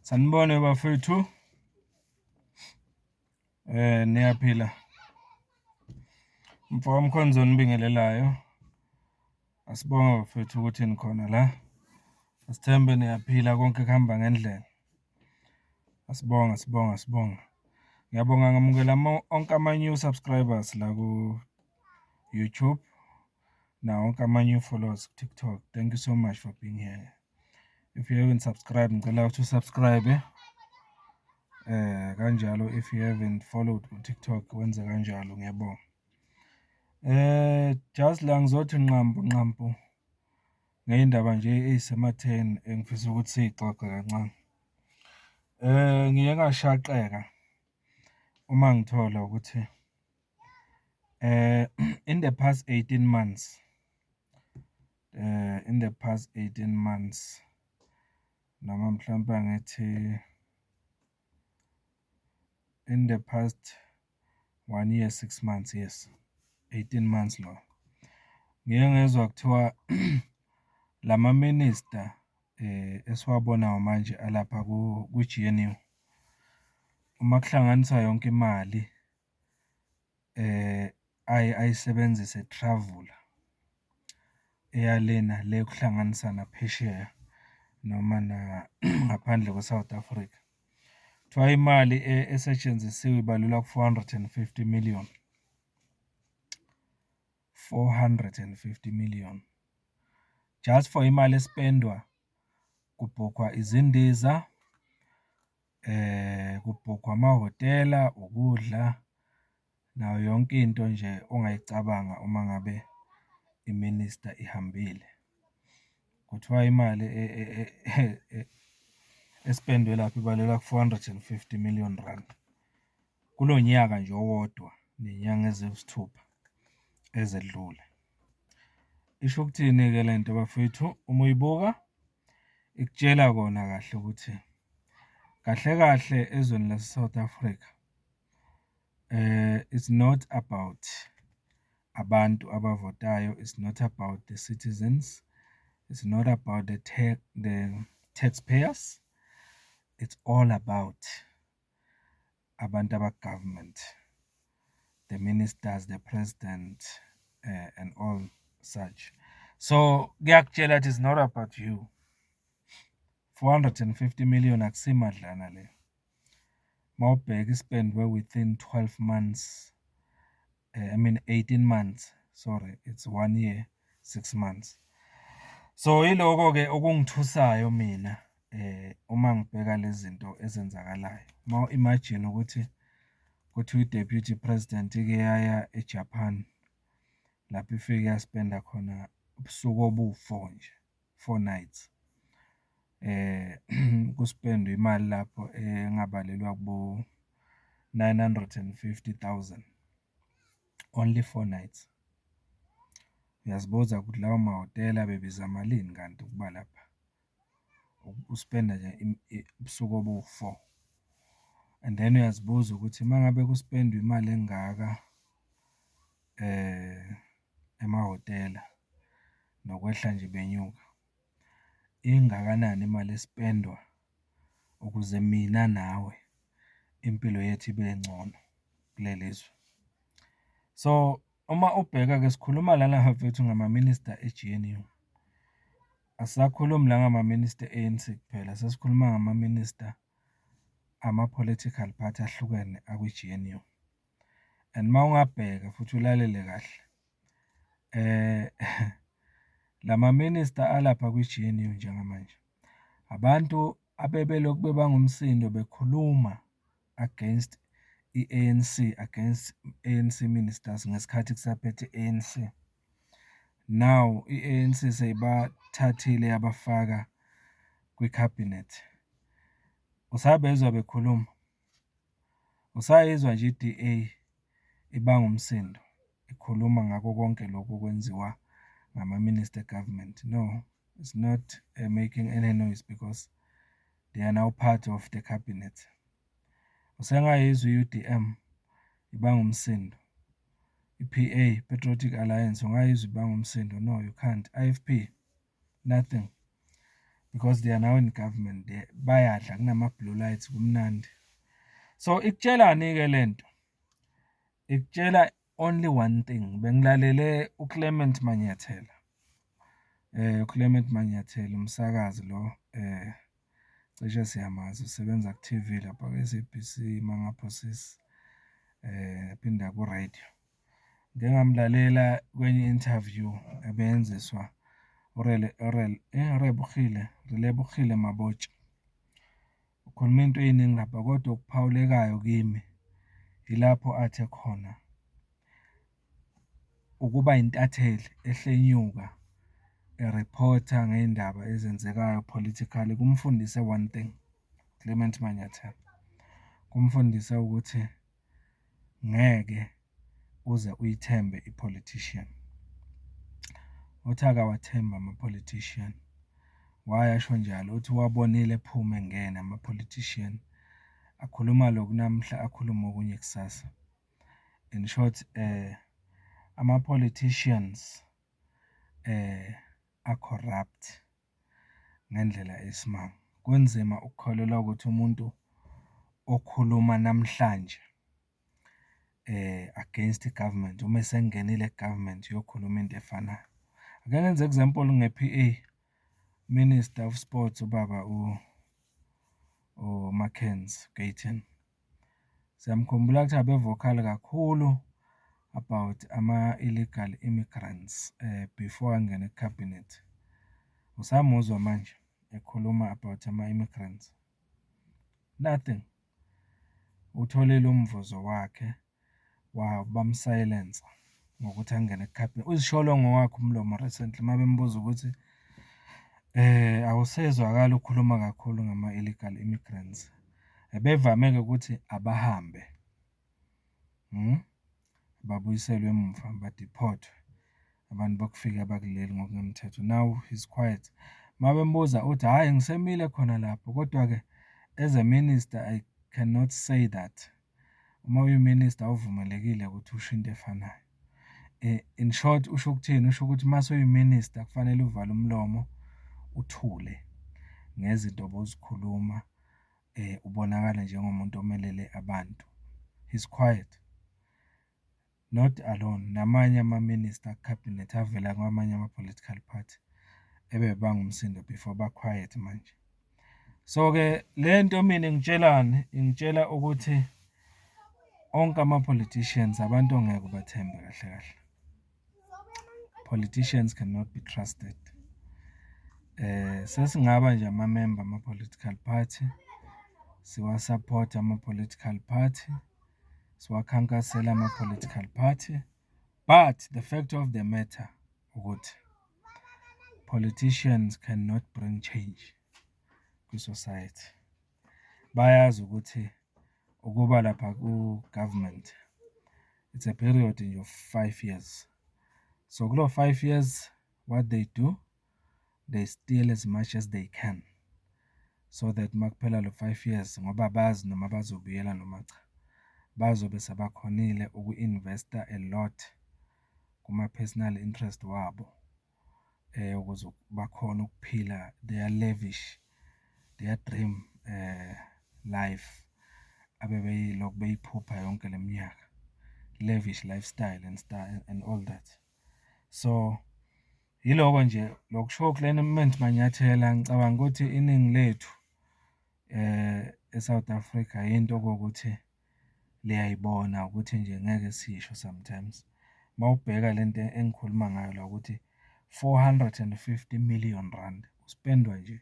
Sanibona bafethu, niyaphila? Mfoka Mkhonza onibingelelayo. Asibonge bafethu ukuthi nikhona la, asithembe niyaphila konke kuhamba ngendlela. Asibonge, asibonge, asibonge. Ngiyabonga ngamukela onke ama-new subscribers la ku-YouTube, nawo wonke ama-new followers ku-TikTok. Thank you so much for being here. If you haven't subscribed, ngicela ukuthi u-subscribe. Kanjalo if you haven't followed ku-TikTok, wenze kanjalo, ngiyabonga. Just la ngizothi nqampu nqampu ngey'ndaba nje ey'sematheni engifisa ukuthi siy'xoxe kancane. Ngiye ngashaqeka uma ngithola ukuthi in the past 18 months, in the past 18 months, noma mhlampe angithi in the past 1 year 6 months, yes, 18 months lo. Ngike ngezwa kuthiwa lama-minister esiwabonayo manje alapha kwi-G_N_U, uma kuhlanganiswa yonke imali aye ayisebenzise e-travel-a eya le nale kuhlanganisa naphesheya noma ngaphandle kwe-South Africa. Kuthiwa imali esetshenzisiwe ibalelwa ku-450 million, 450 million, just for imali espendwa kubhukhwa izindiza, kubhukhwa amahhotela, ukudla, nayo yonke into nje ongayicabanga uma ngabe i-minister ihambile. Kuthiwa imali espendwe lapho ibalelwa ku-R450 million, kulo nyaka nje owodwa ney'nyanga eziwusithupha ezedlule. Isho ukuthini-ke lento bafowethu uma uyibuka? Ikutshela kona kahle ukuthi kahle kahle ezweni lase-South Africa it's not about abantu abavotayo, it's not about the citizens, it's not about the taxpayers, it's all about abantu abaku-government, the ministers, the president, and all such. So, kuyakutshela ukuthi it's not about you. 450 million akusiyo imadlana leyo. Uma ubheka ispendwe within 12 months, I mean 18 months, sorry, it's 1 year 6 months. So, yiloko-ke okungithusayo mina uma ngibheka lezi zinto ezenzakalayo. Uma u-imagine ukuthi kuthiwa i-Deputy President ike yaya e-Japan, lapho ifike yaspenda khona ubusuku obuwu-four nje, four nights. Kuspendwe imali lapho engabalelwa kubo-950,000, only four nights. Uyazibuza ukuthi lawo mahhotela abebiza malini kanti ukuba lapha, uspenda nje ubusuku obuwu-four. And then uyazibuza ukuthi uma ngabe kuspendwa imali engaka emahhotela, nokwehla nje benyuka, ingakanani imali espendwa ukuze mina nawe impilo yethu ibe ngcono kuleli zwe? So, uma ubheka-ke sikhuluma lana bafethu ngama-minister e-G_N_U, asisakhulumi la ngama-minister e-ANC kuphela, sesikhuluma ngama-minister ama-political party ahlukene akwi-G_N_U. And uma ungabheka futhi ulalele kahle, lama-minister alapha kwi-G_N_U njengamanje, abantu abebelokhu bebanga umsindo bekhuluma against i-ANC, against A_N_C ministers ngesikhathi kusaphethe i-ANC. Now, i-A_N_C seyibathathile yabafaka kwikhabhinethi. Usabezwa bekhuluma? Usayizwa nje i-D_A ibanga umsindo, ikhuluma ngakho konke lokhu okwenziwa ngama-minister e-government? No, it's not making any noise because they are now part of the cabinet. Usengayizwa i-U_D_M ibanga umsindo, i-P_A, Patriotic Alliance, ungayizwa ibanga umsindo? No, you can't. I_F_P, nothing. Because they are now in government, bayadla kunama-blue lights, kumnandi. So, ikutshelani-ke lento? Ikutshela only one thing, bengilalele uClement Manyathela, uClement Manyathela, umsakazi lo cishe siyamazi, usebenza ku-TV lapha ku-SABC uma ngingaphosisi, aphinde ku-radio. Ngike ngamlalela kwenye i-interview ebeyenziswa uRebogile, Relebogile Mabotja. Ukhulume iy'nto ey'ningi lapha, kodwa okuphawulekayo kimi ilapho athe khona, ukuba intatheli ehle enyuka, eriphotha ngey'ndaba ezenzekayo politically, kumfundise one thing, Clement Manyathela. Kumfundise ukuthi ngeke uze uyithembe i-politician. Uthi akawathembi ama-politician. Why esho njalo? Uthi uwabonile ephuma engena ama-politician, akhuluma lokhu namuhla, akhulume okunye kusasa. In short, ama-politicians a-corrupt ngendlela eyisimanga. Kunzima ukukholelwa ukuthi umuntu okhuluma namhlanje against i-government, uma esengenile ku-government uyokhuluma into efanayo. Ake ngenze example nge-PA, Minister of Sports, ubaba uMackenzie Gayton. Siyamkhumbula ukuthi abe-vocal kakhulu about ama-illegal immigrants before angene kukhabhinethi. Usamuzwa manje ekhuluma about ama-immigrants? Nothing. Uwutholile umvuzo wakhe, bamu-silence-a ngokuthi angene . Uzisholo ngowakhe umlomo recently uma bembuza ukuthi awusezwakali ukhuluma kakhulu ngama-illegal immigrants. Ubevame-ke ukuthi abahambe, babuyiselwe emuva, badiphothwe abantu bokufika abakuleli ngokungemthetho. Now he's quiet. Uma bembuza uthi, hhayi ngisemile khona lapho, kodwa-ke as a minister, I cannot say that. Uma uyi-minister awuvumelekile ukuthi usho into efanayo. In short, usho ukuthini? Usho ukuthi uma sewuyi-minister kufanele uvale umlomo, uthule ngezinto obuzikhuluma, ubonakale njengomuntu omelele abantu. He's quiet. Not alone, namanye ama-minister akukhabhinethi avela kwamanye ama-political party ebebanga umsindo before, ba-quiet manje. So-ke, le nto mina ingitshelani? Ingitshela ukuthi onke ama-politicians abantu ongeke ubathembe kahle kahle. Politicians cannot be trusted. Sesingaba nje amamemba ama-political party, siwasaphothe ama-political party, siwakhankasele ama-political party, but the fact of the matter ukuthi, politicians cannot bring change kwi-society. Bayazi ukuthi ukuba lapha ku-government, it's a period nje of 5 years. So, kulo 5 years, what they do, they steal as much as they can, so that uma kuphela lo 5 years, ngoba abazi noma bazobuyela noma cha, bazobe sebakhonile uku-invest-a a lot kuma-personal interest wabo, ukuze bakhone ukuphila their lavish, their dream life abebelokhu beyiphupha yonke le minyaka, lavish lifestyle and and all that. So, yiloko nje lokushiwo uClement Manyathela, ngicabanga ukuthi iningi lethu e-South Africa yinto okuwukuthi liyayibona ukuthi nje ngeke siyisho sometimes. Uma ubheka lento engikhuluma ngayo la ukuthi R450 million uspendwa nje,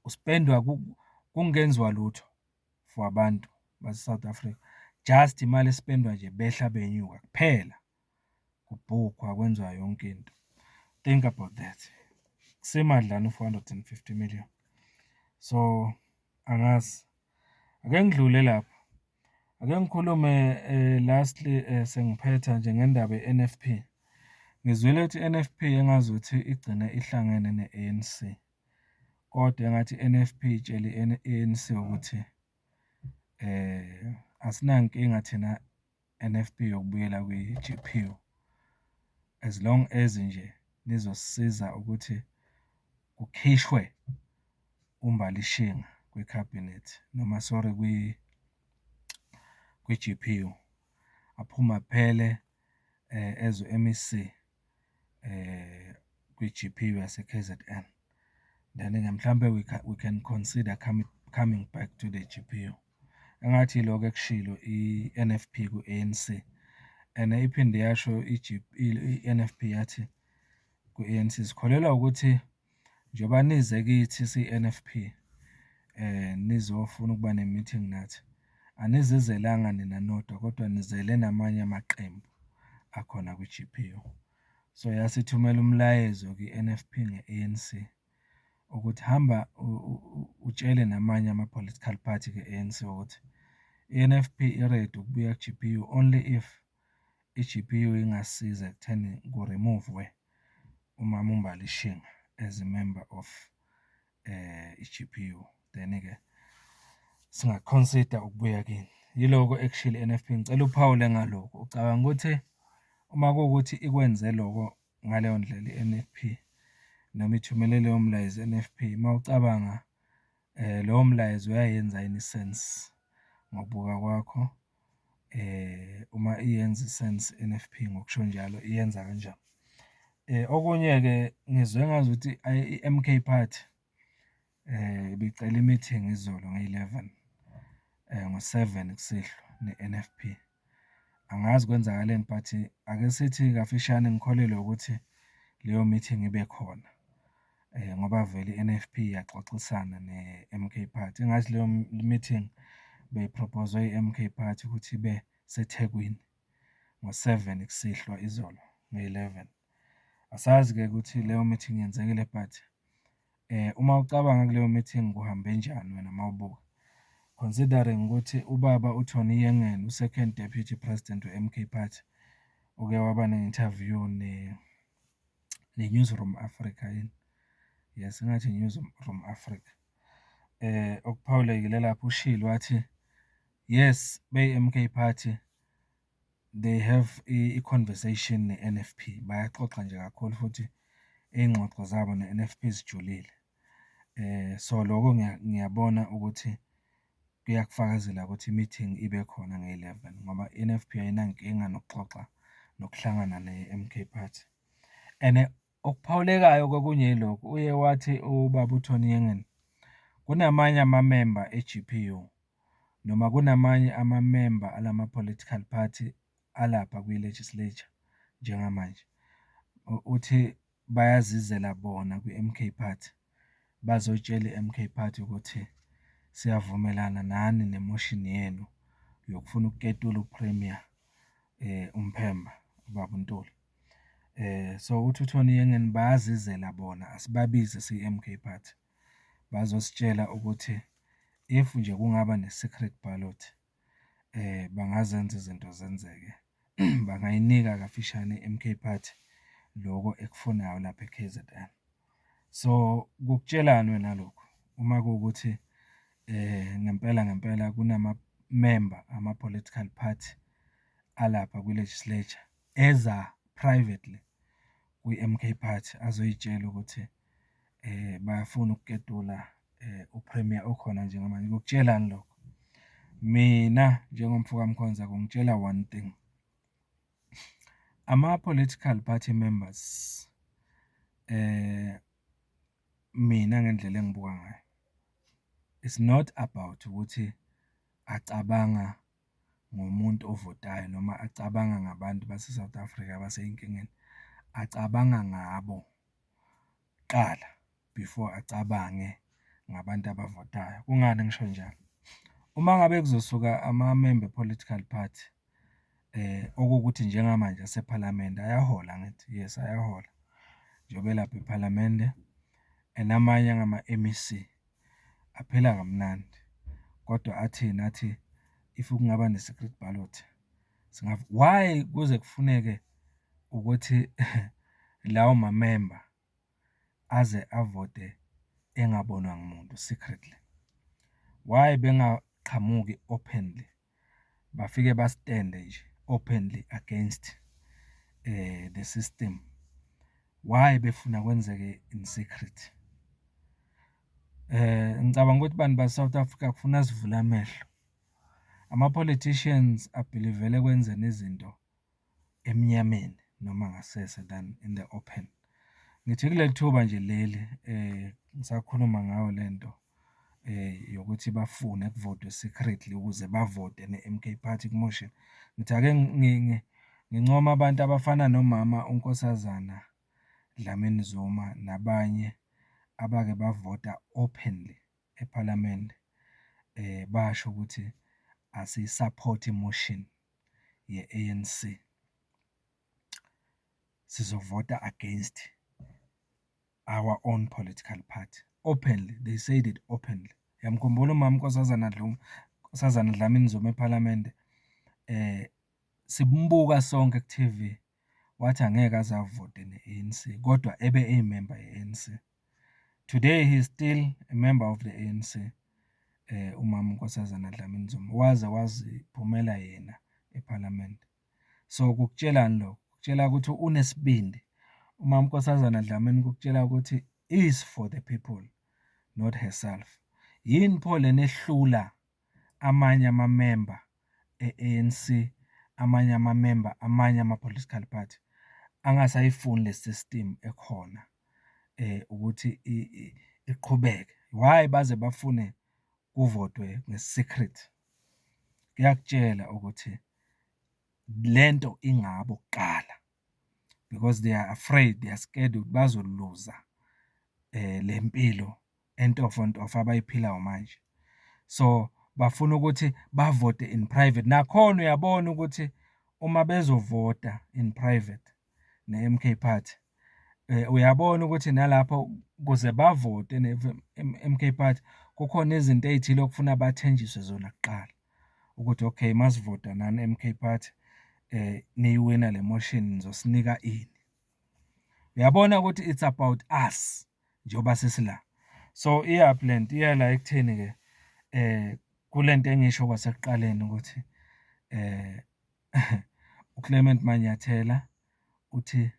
uspendwa kungenziwa lutho for abantu base-South Africa, just imali espendwa nje behla benyuka kuphela, kubhukhwa, kwenziwa yonke into. Think about that. Akusimadlana u-450 million. So, angazi, ake ngidlule lapho, ake ngikhulume lastly sengiphetha nje ngendaba ye-N_F_P. Ngizwile ukuthi i-N_F_P engazuthi igcine ihlangene ne-A_N_C, kodwa engathi i-N_F_P itshele i-A_N_C ukuthi asinankinga thina N_F_P yokubuyela kwi-G_P_U, as long as nje nizosisiza ukuthi. kukhishwe uMbali Shinga kwikhabhinethi, noma sorry kwi-G_P_U. Aphume aphele as u-MEC kwi-G_P_U yase-KZN. Then-ke mhlampe we can consider coming back to the G_P_U. Engathi yiloko ekushilo i-N_F_P ku-ANC and iphinde yasho i-N_F_P yathi kwi-ANC, sikholelwa ukuthi njengoba nize kithi siyi-N_F_P nizofuna ukuba ne-meeting nathi, anizizelanga nina nodwa kodwa nizele namanye amaqembu akhona kwi-G_P_U. So, yase ithumela umlayezo-ke i-N_F_P nge-ANC ukuthi hamba utshele namanye ama-political party-ke ANC ukuthi, i-N_F_P i-ready ukubuya ku-G_P_U only if i-G_P_U ingasiza ekutheni ku-remove-we umama uMbali Shinga as a member of i-G_P_U. Then-ke singa-consider ukubuya kini. Yiloko ekushilo i-N_F_P, ngicela uphawule ngalokhu. Ucabanga ukuthi uma kuwukuthi ikwenze loko ngaleyo ndlela i-N_F_P noma ithumele leyo mlayezo i-N_F_P, uma ucabanga lowo mlayezo uyayenza yini i-sense ngokubuka kwakho? Uma iyenza i-sense i-N_F_P ngokusho njalo, iyenza kanjani? Okunye-ke ngizwe ngazuthi i-M_K Party ibicela i-meeting izolo ngeyi-eleven, ngo-seven kusihlwa ne-N_F_P. Angazi kwenzakaleni but ake sithi kafishane ngikholelwe ukuthi leyo meeting ibe khona ngoba vele i-N_F_P iyaxoxisana ne-M_K Party. Engathi leyo meeting beyiphrophozwe i-M_K Party ukuthi ibe seThekwini ngo-seven kusihlwa izolo, ngeyi-eleven. Asazi-ke ukuthi leyo meeting yenzekile but uma ucabanga kuleyo meeting kuhambe njani wena uma ubuka? Considering ukuthi ubaba uTony Yengeni, u-Second Deputy President we-M_K Party, uke waba ne-interview ne-Newzroom Afrika yini? Yes, engathi i-Newzroom Afrika. Okuphawulekile lapho ushilo wathi, yes, beyi-M_K Party they have i-conversation ne-N_F_P, bayaxoxa nje kakhulu futhi iy'ngxoxo zabo ne-N_F_P zijulile. So, loko ngiyabona ukuthi kuyakufakazela ukuthi i-meeting ibe khona ngeyi-eleven ngoba i-N_F_P ayinankinga nokuxoxa nokuhlangana ne-M_K Party. And okuphawulekayo kokunye yilokhu, uye wathi ubaba uTony Yengeni, kunamanye amamemba e-G_P_U, noma kunamanye amamemba alama-political party alapha kwi-legislature njengamanje. Uthi bayazizela bona kwi-M_K Party, bazotshela i-M_K Party ukuthi siyavumelana nani ne-motion yenu yokufuna ukuketula u-Premier uMphemba, ubaba uNtuli. So, uthi uTony Yengeni bayazizela bona, asibabizi siyi-M_K Party, bazositshela ukuthi if nje kungaba ne-secret ballot, bangazenza izinto zenzeke, bangayinika kafishane i-M_K Party loko ekufunayo lapha e-K_Z_N. So, kukutshelani wena lokhu uma kuwukuthi ngempela ngempela kunamamemba ama-political party alapha kwi-legislature eza privately kwi-M_K Party azoyitshela ukuthi bayafuna ukuketula u-Premier okhona njengamanje, kukutshelani lokho? Mina njengomfo kaMkhonza kungitshela one thing, ama-political party members mina ngendlela engibuka ngayo, it's not about ukuthi acabanga ngomuntu ovotayo noma acabanga ngabantu base-South Africa abasey'nkingeni. Acabanga ngabo kuqala before acabange ngabantu abavotayo. Kungani ngisho njalo? Uma ngabe kuzosuka amamemba e-political party, okuwukuthi njengamanje asephalamende ayahola, angithi? Yes, ayahola. Njengoba elapha ephalamende and amanye angama-M_E_C, aphila kamnandi, kodwa athini? Athi, if kungaba ne-secret ballot, why kuze kufuneke ukuthi lawo mamemba aze avote engabonwa muntu, secretly? Why bengaqhamuki openly, bafike bastende nje openly against the system? Why befuna kwenzeke in secret? Ngicabanga ukuthi bantu base-South Africa kufuna sivule amehlo. Ama-politicians abhilivela ekwenzeni izinto emnyameni noma ngasese than in the open. Ngithi kuleli thuba nje leli ngisakhuluma ngayo lento yokuthi bafune kuvotwe secretly ukuze bavote ne-M_K Party ku-motion. Ngithi ake ngincome abantu abafana nomama uNkosazana Dlamini Zuma nabanye abake bavota openly ephalamende, basho ukuthi asiyisaphoti i-motion ye-ANC, sizovota against our own political party, openly, they said it openly. Uyamkhumbula umama uNkosazana Nkosazana Dlamini Zuma ephalamende? Simbuka sonke ku-TV, wathi angeke aze avote ne-ANC, kodwa ebe eyimemba ye-ANC. Today, he is still a member of the ANC, umama uNkosazana Dlamini Zuma, waze waziphumela yena ephalamende. So, kukutshelani lokho? Kukutshela ukuthi unesibindi. Umama uNkosazana Dlamini kukutshela ukuthi is for the people, not herself. Yini pho lena ehlula amanye amamemba e-ANC, amanye amamemba amanye ama-political party angasayifuni le system ekhona ukuthi iqhubeke? Why baze bafune kuvotwe nge-secret? Kuyakutshela ukuthi lento ingabo kuqala because they are afraid, they are scared ukuthi bazoluza le mpilo entofontofo abayiphilayo manje. So, bafuna ukuthi bavote in private. Nakhona uyabona ukuthi uma bezovota in private ne-M_K Party, uyabona ukuthi nalapho ukuze bavote ne-M_K Party, kukhona izinto ey'thile okufuna bathenjiswe zona kuqala, ukuthi okay, uma sivota nani M_K Party, niyiwina le motion nizosinika ini. Uyabona ukuthi it's about us, njengoba sesila. So, iyaphi lento? Iya la ekutheni-ke kule nto engiyisho kwasekuqaleni ukuthi u-Clement Manyathela uthi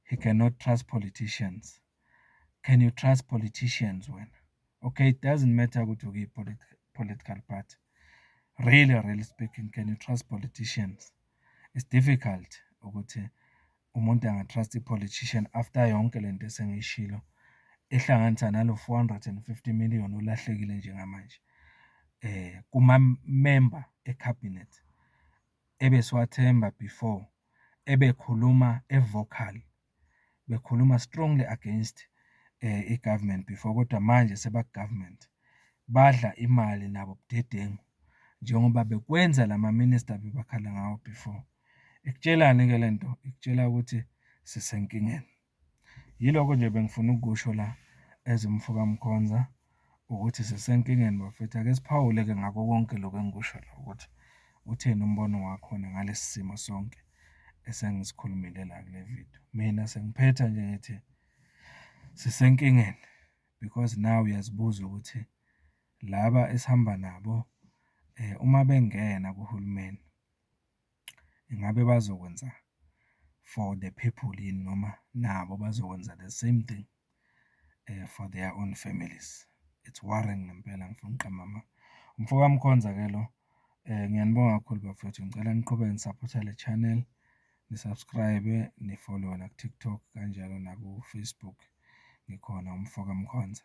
he cannot trust politicians. Can you trust politicians wena? Okay, it doesn't matter ukuthi ukuyiphi political party. Really, really speaking, can you trust politicians? It's difficult ukuthi umuntu anga-trust i-politician after yonke lento esengiyishilo, ehlanganisa nalo 450 million olahlekile njengamanje kumamemba ekhabhinethi ebesiwathemba before, ebekhuluma e-vocal, bekhuluma strongly against i-government before, kodwa manje sebaku-government, badla imali nabo budedengu, njengoba bekwenza lama-minister abebakhala ngawo before. Ikutshelani-ke lento? Ikutshela ukuthi sisenkingeni. Yilokho nje bengifuna ukukusho la as umfo kaMkhonza, ukuthi sisenkingeni bafowethu. Ake siphawule-ke ngakho konke lokhu engikusho la ukuthi uthini umbono wakho ngalesi simo sonke esengisikhulumile la kule vidiyo. Mina sengiphetha nje ngithi sisenkingeni because now uyazibuza ukuthi laba esihamba nabo uma bengena kuhulumeni, ingabe bazokwenza for the people yini noma nabo bazokwenza the same thing for their own families? It's worrying ngempela, angifuni ukuqamba amanga. Umfo kaMkhonza-ke lo, ngiyanibonga kakhulu bafowethu, ngicela niqhubeke ni-support-a le channel, ni-subscribe-e, ni-follow-e naku-TikTok kanjalo naku-Facebook, ngikhona umfo kaMkhonza.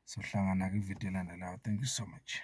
Sohlangana kwividiyo elandelayo. Thank you so much.